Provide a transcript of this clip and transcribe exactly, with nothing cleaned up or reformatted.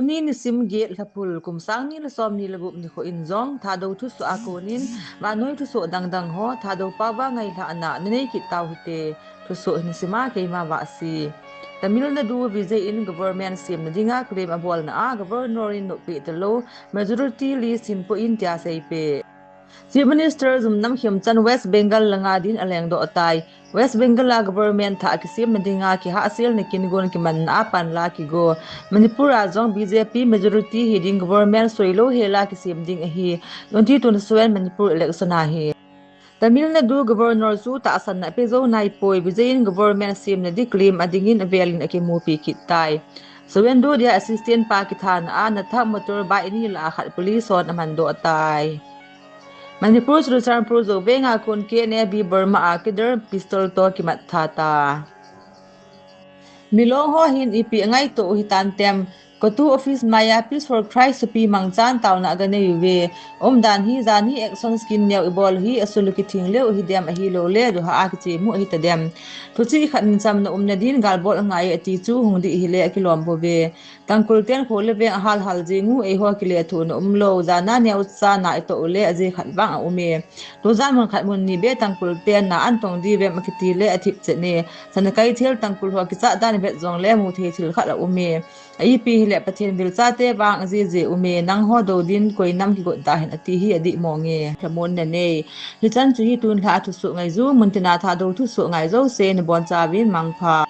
Ni nisim get Lhaphul kum sang ni le som ni le gup nikho in jong Thadou thusoh a konin vannoi thusoh dangdang ho Thadou pao va ngailhahna nanei kit tau hite. Thusoh hin sima keima Vahsi. Tamil Nadu Vijay in government semna dinga claim abolna a Governor in nopeh talou majority list hin poh in tia seipeh. Chief Minister Yumnam Khemchand West Bengal langa din alengdoh tai. West Bengal a government thah kisemna dinga kihahselna kingon kimanna a panla kigo. Manipur a jong B J P majority hiding government soilou hela kisem ding ahi. Twenty twenty-seven Manipur election a hi Tamil Nadu Governor chu tahsanna apejou naipoi, Vijay in government semna di claim adingin avelin akimupi kit tai. Suvendu dia assistant pa kithana a nathah motorbike ni lah a khat police hon amandoh tai. Manipur Churachandpur Jouvenga kon K N A B Burma a cadre pistol toh kimat tha ta. Milong ho hin ipi angaito u hitantem. Kotu office maiya Peace for Christ thupi mangchan taona aganei uve. Umdan hi jan hi action skin neo ibol hi asulu kithing leu hidem ahiloule duha a kichemu ahitadem. Thuchih khat in chamna umna din galbol angai ati chu hung dih hile akilom bouve. Tangkhul ten kho le veng ahalhal jeng u, eiho kilethuhna umlou, jana neocha na itoh ule ajeh khat vang aume. Tujan mun khat mun ni be Tangkhul ten na antong diuvem akitile athip chet e. Sana kaithel Tangkhul ho kichat dan ivet jongle muthei thil khat aume. Ipi hile Pathen vil chate vang ajiji ume, nangho dou din koi nam kigot da hen ati hi adih monge. Thamun nanei. Hichan chu hi tunlhah a thusoh ngaiju, muntina Thadou thusoh ngai jouse nabonchauvin mangpha.